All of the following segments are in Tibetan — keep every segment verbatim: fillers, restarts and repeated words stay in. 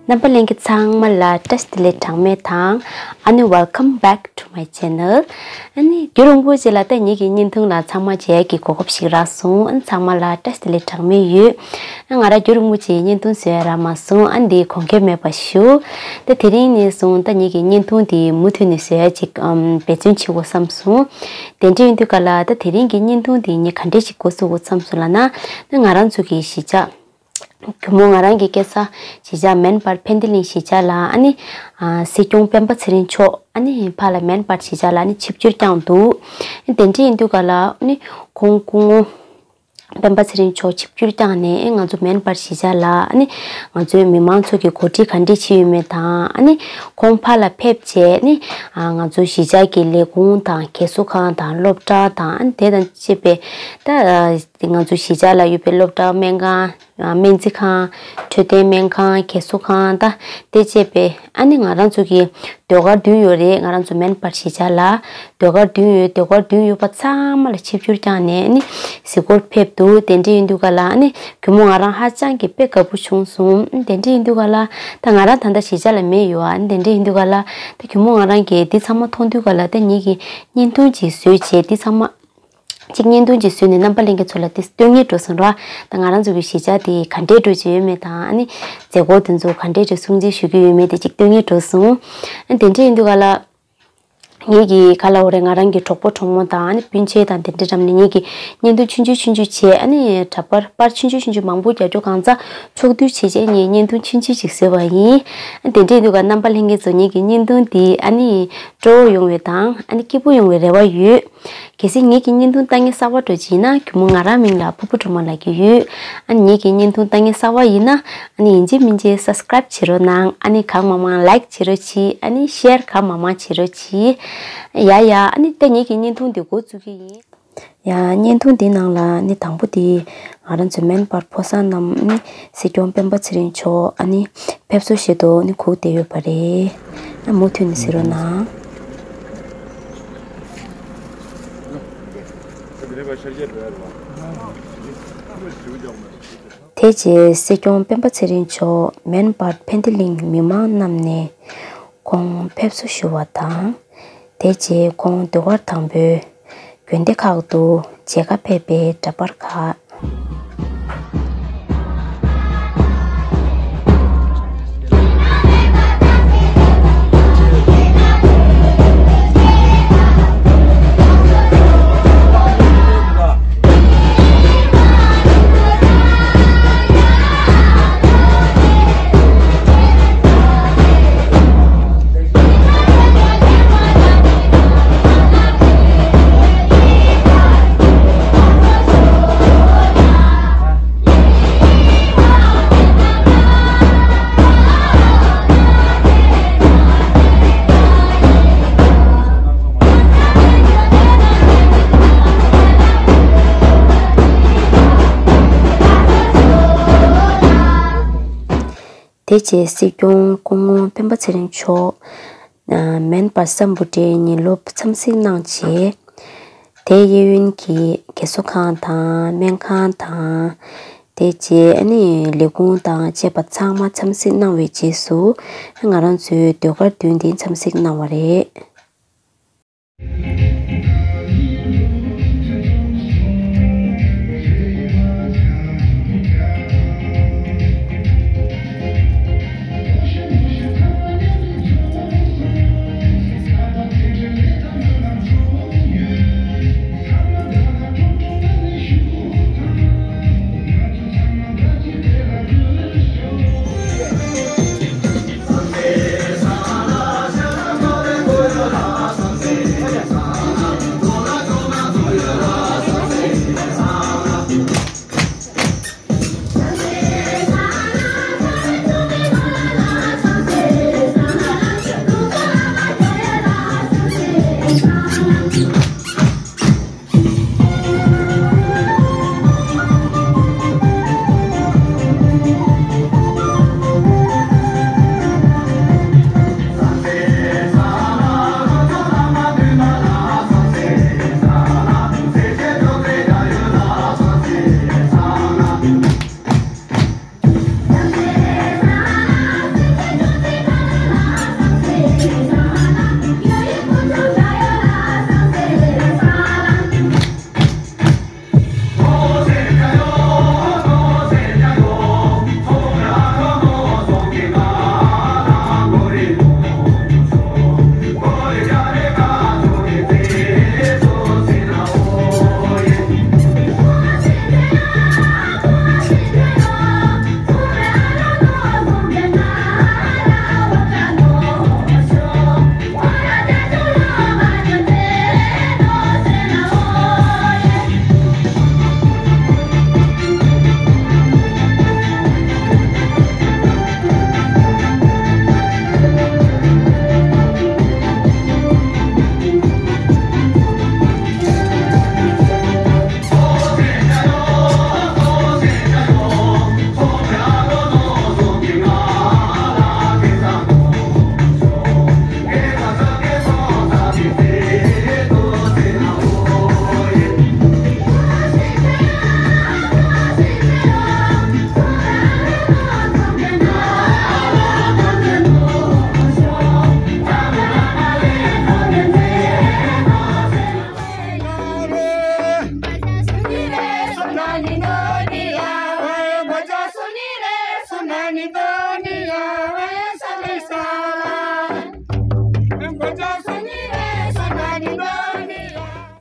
རྣམ་པ་ལྷན་རྒྱས་ཚང་མ་ལ་བཀྲ་ཤིས་བདེ་ལེགས་གྲངས་མེད་དང་། ཨ་ནི་welcome back to my channel། ཨ་ནི་རྒྱུན་རིང་པོ་ཅིག་ལ་ད་ངེད་ཀྱི་བརྙན་ཐུང་ལ་ཚང་མ་མཇལ་ཡག་གི་གོ་སྐབས་ཤིག་རག་སོང་། ཨ་ནི་ཚང་མ་ལ་བཀྲ་ཤིས་བདེ་ལེགས་གྲངས་མེད་ཡོད། ཨ་ང་རང་རྒྱུན་རིང་པོ་ཅིག་བརྙན་ཐུང་བཟོ་ཡག་རག་མ་སོང་། ཨ་ནི་དེ་དགོངས་འགལ་མེད་པ་ཞུ། ད་དེ་རིང་ནས་བཟུང་ད་ངེད་ཀྱི་བརྙན་ཐུང་དེ་མུ་མཐུད་ནས་བཟོ་ཡག་ཅིག་ཨམ་འབད་བརྩོན་བྱེད་དགོས་བསམ་སོང་། དེ་འདྲ་ཡིན་དུས་ག་ལ་ད་དེ་རིང་གི་བརྙན་ཐུང་དེ་ངས་ག་འདྲས་ཅིག་འགོ་བཙུགས་དགོས་བསམ་སོང་ལབ་ན། ད་ང་རང་ཚོ་གི་གཞིས་ཆགས། གུས་མོ་ང་རང་གི་སྐྱེས་ས་གཞིས་ཆགས་མོན་བར་ཕན་བདེ་གླིང་གཞིས་ཆགས་ལ་ཨ་ནི། ཨ་སྲིད་སྐྱོང་སྤེན་པ་ཚེ་རིང་མཆོག་ཨ་ནི་ཕར་ལ་མོན་བར་གཞིས་ཆགས་ལ་ཨ་ནི་ཆིབས་བསྒྱུར་བསྐྱངས་འདུག། དེ་འདྲ་ཡིན་དུས་ག་ལ་ཨ་ནི་ཁོང་སྐུ་ངོ་སྤེན་པ་ཚེ་རིང་མཆོག་ཆིབས་བསྒྱུར་བསྐྱངས་ནས་ཨེ་ང་ཚོ་མོན་བར་གཞིས་ཆགས་ལ་ཨ་ནི་ང་ཚོའི་མི་མང་ཚོ་གི་གོ་སྒྲིག་ག་འདྲས་བྱས་ཡོད་མེད་དང་། ཨ་ནི་ཁོང་ཕར་ལ་ཕེབས་བྱས་ཨ་ནི་ཨ་ང་ཚོ་གཞིས་ཆགས་ཀྱི་ལས་ཁུངས་དང་རྒས་གསོ་ཁང་དང་སློབ་གྲྭ་དང་ཨ་ནི་དེ་དང་བཅས་པའི་ད་ང་ཚོ་གཞིས་ཆགས་ལ་ཡོད་པའི་སློབ་གྲྭ། སྨན་ཁང་། སྨན་རྩིས་ཁང་། འཕྲོད་བསྟེན་སྨན་ཁང་། རྒས་གསོ་ཁང་། ད་དེ་བཅས་པའི་ཨ་ནི་ང་རང་ཚོ་གི་ཟློས་གར་བདུན་ཡོད་རེད། ང་རང་ཚོ་མོན་བར་གཞིས་ཆགས་ལ་ཟློས་གར་བདུན་ཡོད། ཟློས་གར་བདུན་ཡོད་པ་ཚང་མ་ལ་ཆིབས་བསྒྱུར་བསྐྱངས་ནས་ཨ་ནི་གཟིགས་སྐོར་ཕེབས་འདུག། དེ་འདྲ་ཡིན་དུས་ག་ལ་ཨ་ནི་གུས་མོ་ང་རང་ཧ་ཅང་གི་དཔེ་དགའ་པོ་བྱུང་སོང་། དེ་འདྲ་ཡིན་དུས་ག་ལ་ད་ང་རང་ད་ལྟ་གཞིས་ཆགས་ལ་མེད་ཡོད་ཨ། དེ་འདྲ་ཡིན་དུས་ག་ལ་ད་གུས་མོ་ང་རང་གིས་འདི་ཚང་མ་མཐོང་དུས་ག་ལ་ད་ངེད་ཀྱིས་བརྙན་ཐུང་ཅིག་བཟོས་བྱས་འདི་ཚང་མ། གཅིག་བརྙན་ཐུང་ཅིག་བཟོས་ནས་རྣམ་པ་ལྷན་རྒྱས་ཚོ་ལ་དེ་སྟོན་ངེས་འགྲོ་སོང་ར། ད་ང་རང་ཚོ་གི་གཞིས་ཆགས་དེ་ག་འདྲས་འགྲོ་བྱས་ཡོད་མེད་དང་། ཨ་ནི་མཛད་སྒོ་དེ་ཚོ་ག་འདྲས་འགྲོ་སྲུང་བརྩི་ཞུ་གི་ཡོད་མེད་དེ་གཅིག་སྟོན་ངེས་འགྲོ་སོང་། ཨ་ནི་དེ་འདྲས་ཡིན་དུས་ག་ལ། ངེད་ཀྱི་ག་ལ་འོ་རེད། ང་རང་གི་གྲོགས་པོ་གྲོགས་མོ་དང་ཨ་ནི་སྤུན་མཆེད་དང་དེ་འདྲས་འགྲམ་ནས་ངེད་ཀྱི་བརྙན་ཐུང་ཆུང་ཆུང་ཆུང་ཆུང་བྱས། ཨ་ནི་འདྲ་པར་པར་ཆུང་ཆུང་ཆུང་ཆུང་མང་པོ་རྒྱག་རྒྱུ་གང་ཚ་ཕྱོགས་བསྡུས་བྱས་བྱས་ངས་བརྙན་ཐུང་ཆུང་ཆུང་ཅིག་བཟོས་པ་ཡིན། ཨ་ནི་དེ་འདྲས་ཡིན་དུས་ག་རྣམ་པ་ལྷན་རྒྱས་ཚོ་ངེད་ཀྱི་བརྙན་ཐུང་དེ་ཨ་ནི་སྤྲོ་བོ་ཡོང་བའི་དང་ཨ་ནི་སྐྱིད་པོ་ཡོང་བའི་རེ་བ་ཡོད། གལ་སྲིད་ངེད་ཀྱི་བརྙན་ཐུང་ལྟ་མཁན་གསར་པ་འདྲ་ཅིག་ཡིན་ན་གུས་མོ་ང་རང་མིང་ལ་ཕུར་བུ་སྒྲོལ་མ་ལབ་ཀྱི་ཡོད། ཨ་ནི་ངེད་ཀྱི་བརྙན་ཐུང་ལྟ་མཁན་གསར་པ་ཡིན་ན་ཨ་ནི་ཡིན་གཅིག་མིན་གཅིག་སབ་སི་ཀ་རེབ་བྱེད་རོགས་གནང་། ཨ་ནི་གང་མང་མང་ལའིཀ་བྱེད་རོགས་གྱིས། ཨ་ནི་ཤེར་གང་མང་མང་བྱེད་རོགས་གྱིས། ཡ་ཡ། ཨ་ནི་ད་ངེད་ཀྱི་བརྙན་ཐུང་འདི་འགོ་བཙུགས་ཀྱི་ཡིན། ཡ། བརྙན་ཐུང་འདི་ནང་ལ་ཨ་ནི་དང་པོ་དེ་ང་རང་ཚོའི་མོན་བར་ཕོ་གསར་རྣམས་ཨ་ནི་སྲིད་སྐྱོང་སྤེན་པ་ཚེ་རིང་མཆོག་ཨ་ནི་ཕེབས་བསུ་ཞུ་ཡག་ཨ་ནི་སྒུག་བསྡད་ཡོད་པ་རེད། ཨ་མུ་མཐུད་ནས་གཟིགས་རོགས་གནང་། དེ་རྗེས་སྲིད་སྐྱོང་སྤེན་པ་ཚེ་རིང་མཆོག་མོན་བར་ཕན་བདེ་གླིང་མི་མང་རྣམས་ནས་ཁོང་ཕེབས་བསུ་ཞུ་བ་དང་། དེ་རྗེས་ཁོང་ཟློས་གར་དང་པོའི་དགོན་སྡེ་ཁག་ཏུ་མཇལ་ཁ་ཕེབས་པའི་འདྲ་པར་ཁག་དེ་རྗེས་སྲིད་སྐྱོང་སྐུ་ངོ་སྤེན་པ་ཚེ་རིང་མཆོག་མོན་བར་ས་འབུ་ཏྲའི་ཉིན་སློབ་འཚམས་གཟིགས་གནང་རྗེས། དེའི་གཡས་གཡོན་གྱི་རྒས་གསོ་ཁང་དང་སྨན་ཁང་དང་། དེ་རྗེས་ཨ་ནི་ལས་ཁུངས་དང་བཅས་པ་ཚང་མ་འཚམས་གཟིགས་གནང་བའི་རྗེས་སུ། ང་རང་ཚོའི་ཟློས་གར་བདུན་དེ་འཚམས་གཟིགས་གནང་བ་རེད།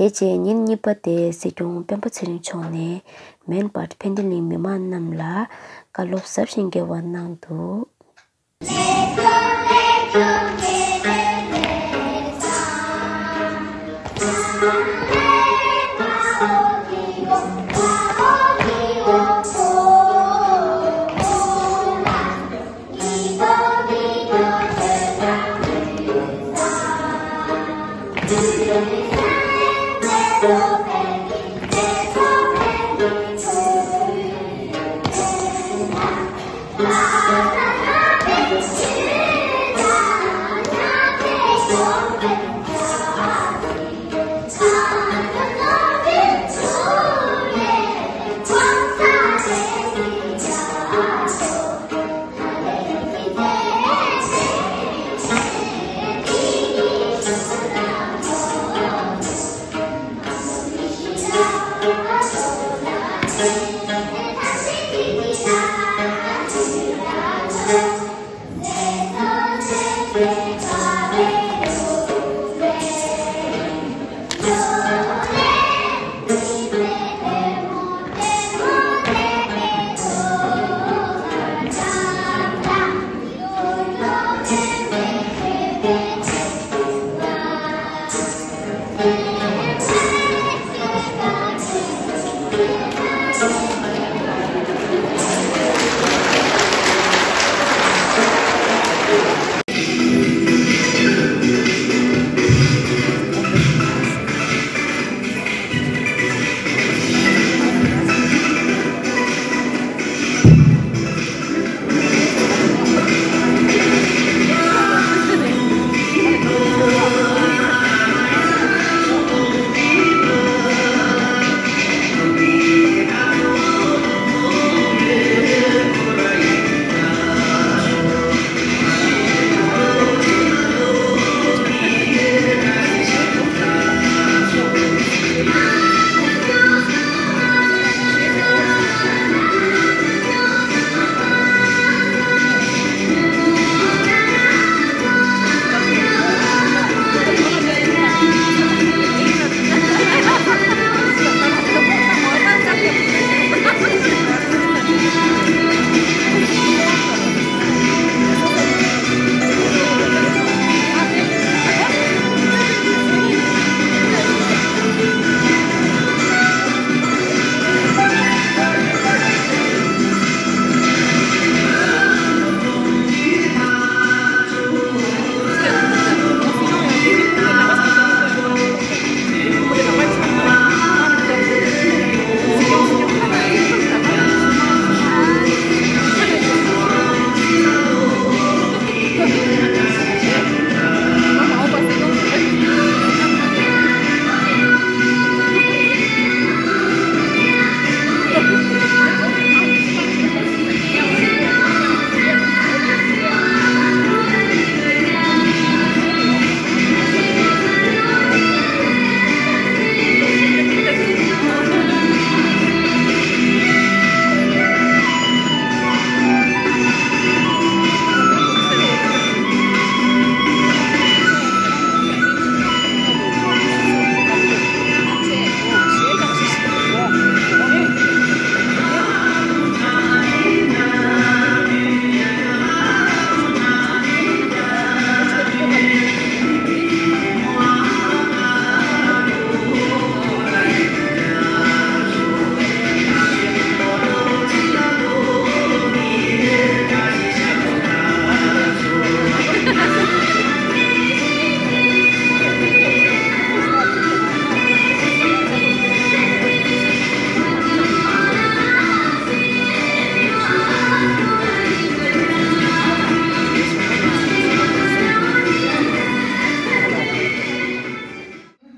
དེ་རྗེས་ཉིན་གཉིས་པ་དེ་སྲིད་སྐྱོང་སྤེན་པ་ཚེ་རིང་མཆོག་ནས་མེན་པར་ཕན་ཏི་ལིང་མི་མང་རྣམས་ལ་བཀའ་སློབ་ཟབ་ཞིང་རྒྱས་པ་གནང་འདུག་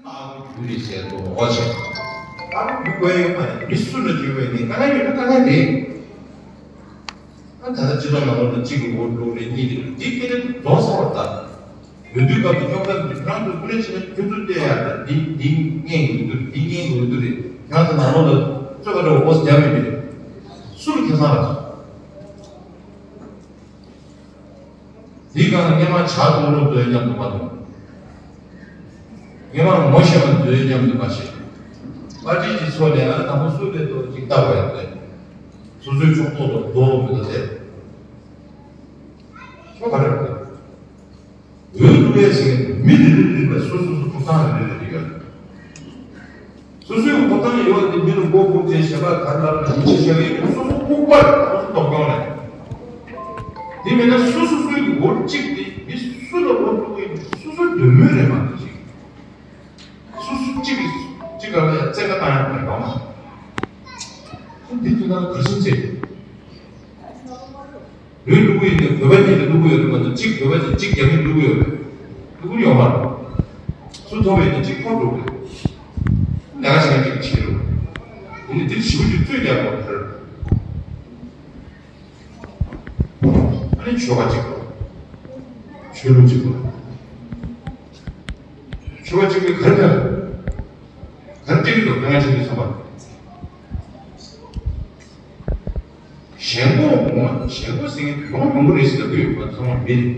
ཨ་ཁུ་རྒྱུ་རེད་ཟེར་དུས་འོ་ཆེ། ཨ་ཁུ་རྒྱུ་དགོས་ཡོད་མ་རེད། མི་སུ་ལ་རྒྱུ་བས་ནི་དཀའ་ངལ་ཡོད་ན་དཀའ་ངལ་རེད། ཨ་ད་ལྟ་སྤྱི་ཚོགས་ནང་ལོགས་ལ་གཅིག་གི་འོག་ལོག་རེད། གཉིས་རེད། འདི་ཁེ་ཏེ་རྫོགས་སོང་བ་ད། འོས་བསྡུའི་སྐབས་དུ་ཁྱོད་ཀ་འདི་རང་ཚོ་སྐུ་ལས་ཆེ་ན་ཁྱོད་ཚོ་བལྟས་ཡག་ད་འདི་འདི་ངན་གྱི་འོས་བསྡུ་རེད། འདི་ངན་གྱི་འོས་བསྡུ་རེད། ཁྱོད་ཚོ་ནང་ལོགས་ལ་ཚོད་ཁ་འདྲ་བོ་འོ་ཟེར་རྒྱག་མེད་པས། སུ་ལ་ཁེ་བཟང་རག་སོང་། འདི་གང་སྔས་མ་བྱ་དང་སློབ་ཏུ་མཉམ་དུ་མ་འདུག་མི་མང་ངོ་ཤེས་པ་ཚོའི་མཉམ་དུ་མ་ཤེས། པར་ཊི་ཅིག་ཚོགས་ནས་ཨ་ནི་དང་པོ་སུ་སླེབས་འདུག་ཅིག་ལྟ་བ་ཡང་སླེབས། སོ་སོའི་ཕྱོགས་གཏོགས་དང་རྡོ་མི་འདུག་སྟེ། ཁྱོད་ག་རེ་རེད། འོས་བླུག་ཡས་ཟེར་མཁན་མི་རེ་རེ་རེ་ལ་སོ་སོ་སོ་ཕོ་བྲང་རེ་རེ་རེ་ཡོད། སོ་སོའི་ཕོ་བྲང་ཡོད་དེ་མི་ལ་མགོ་སྒུར་ཏེ་ཞལ་པར་ག་རེ་ལབ་ན་ཡིད་ཆེས་བྱ་གི་ཡོད། སོ་སོ་ལྐུགས་པར་སོ་སོ་ལྡོག་ཡོང་ནས། དེ་མིན་ན་སོ་སོ་སོའི་འོ་གཅིག་དེ་མི་སུ་ལ་འོ་བླུག་གི་ཡིན་སོ་སོའི་འདོད་མོས་རེད་མ་གཏོགས་ཅིག་སོ་སོ་གཅིག་གིས་གཅིག་ལ་ཡང་བཙན་བཀའ་བཏང་ཡག་མེད་པ། འདི་དུས་ན་གར་སོང་ཚེ། འོས་བླུག་གི་ཡིན་ནའི་བོད་པ་གཉིས་ལ་བླུག་གི་ཡོད་རེད་མ་གཏོགས་གཅིག་བོད་པ་གཅིག་གཅིག་རྒྱ་མིས་བླུག་གི་ཡོད་རེད། བླུག་གི་ཡོད་མ་རེད། སུ་ཐོབ་པ་ཡིན་ན་གཅིག་ཐོབ་འགྲོ་གི་རེད། ལས་ཀ་བྱེད་མཁན་གཅིག་བྱེད་རོགས། ཡིན་ནའི་འདིར་ཞི་བ་འདི་རྩོད་རྒྱག་དགོས་རེད། ཨ་ནི་ཆོལ་ཁ་གཅིག་པ། ཆོས་ལུགས་གཅིག་པ། ཆོལ་ཁ་གཅིག་པའི་ག་རེ་ཕན། ག་རེ་སྤྲད་ཀྱི་འདུག་དཔེ་ང་ཅག་གི་བསམ་པ། ཞེན་ཁོག་ངོ་ཞེན་ཁོག་ཟེར་མཁན་དུས་ཡོང་ཡོང་གི་རེད་ཟེར་ལབ་ཀྱི་ཡོད་པ་ཚང་མ་མི་རེད།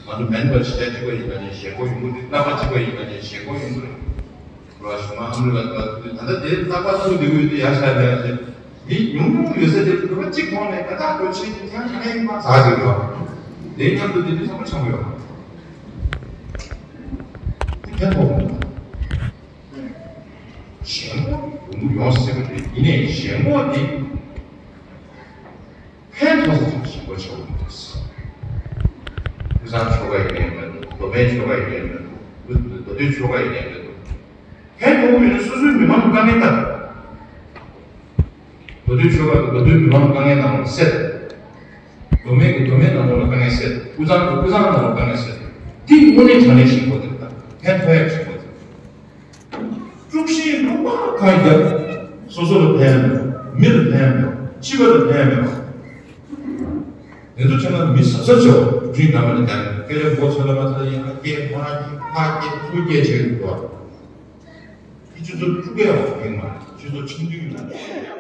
ང་ཚོ་མེན་པ་ཕྱི་རྒྱལ་གཅིག་པ་ཡིན་པ་ནས་ཞེན་ཁོག་ཡོང་གི་རེད། རྣམ་པ་གཅིག་པ་ཡིན་པ་ནས་ཞེན་ཁོག་ཡོང་གི་རེད། རོ་ཞུ་མ་ཧམ་རི་ལ་ད་ད་ལྟ་དེ་རྟག་པར་ཐུག་བསྡད་ཀྱི་ཡོད་དུས་ཡ་ཤ་ལས་ཡ་ཤ་མི་ཉུང་ཉུང་ཡོད་ས་དེ་བོད་པ་གཅིག་མཐོང་ནས་ད་ལྟ་གོ་ཆེན་གྱི་ཐེངས་ག་ནས་ཡིན་པ་ཟ་གི་རེད་བ། དེ་མཉམ་དུ་དེ་དུས་ཚང་མ་ཆགས་ཡོད་པ། དེ་ཕན་ཐོགས་མི་འདུག་ཞེན་ཁོག་ཡོང་གི་ཡོང་སྲིད་པ་རེད། ཡིན་ནའི་ཞེན་ཁོག་དེ་ཕན་ཐོགས་ས་ཅིག་ཞེན་ཁོག་ཆེ་བོ་མི་འདུག་ཀུན་བཟང་ཆོལ་ཁ་ཡིན་ནའི་མི་འདུག་མདོ་སྨད་ཆོལ་ཁ་ཡིན་ནའི་མི་འདུག་མདོ་སྟོད་ཆོལ་ཁ་ཡིན་ནའི་མི་འདུག་ཕན་ཐོགས་ཡོད་ན་སོ་སོའི་མི་མང་ལ་དཀའ་ངལ་བཏང་། མདོ་སྟོད་ཆོལ་ཁ་གི་མདོ་སྟོད་མི་མང་ལ་དཀའ་ངལ་བཏང་བ་སེལ། མདོ་སྨད་ཀྱི་མདོ་སྨད་ནང་ལོགས་ལ་དཀའ་ངལ་སེལ། དབུས་གཙང་གི་དབུས་གཙང་ནང་ལོགས་དཀའ་ངལ་སེལ། འདི་དངོས་གནས་དྲང་གནས་ཞེན་ཁོག་དེ་རེད། ད་ཕན་ཐོགས་ཡག་ཞེན་ཁོག་དེ། དཀྲུག་ཤིང་རླུང་པ་གང་བརྒྱབ། སོ་སོ་ལ་ཕན་མེད། མི་ལ་ཕན་མེད། སྤྱི་པ་ལ་ཕན་མེད། དེ་ཚོ་བྱས་ན་མི་གཟབ་གཟབ་བྱེད་དགོས། དྲིན་གདམ་པ་ནི་ད་སྐད་ཆ་མགོ་ཚོས་ལ་མ་ཚོས་ཡིན་ན་སྐད་མ་སྐད་ཕ་སྐད་ཚུར་སྐད་བྱེད་དགོས། འདི་སྤྱི་ཚོགས་དཀྲུག་གི་ཡོད་པ་ཡིན་མ་རེད། སྤྱི་ཚོགས་ཆུང་དུས་ཡིན་ན།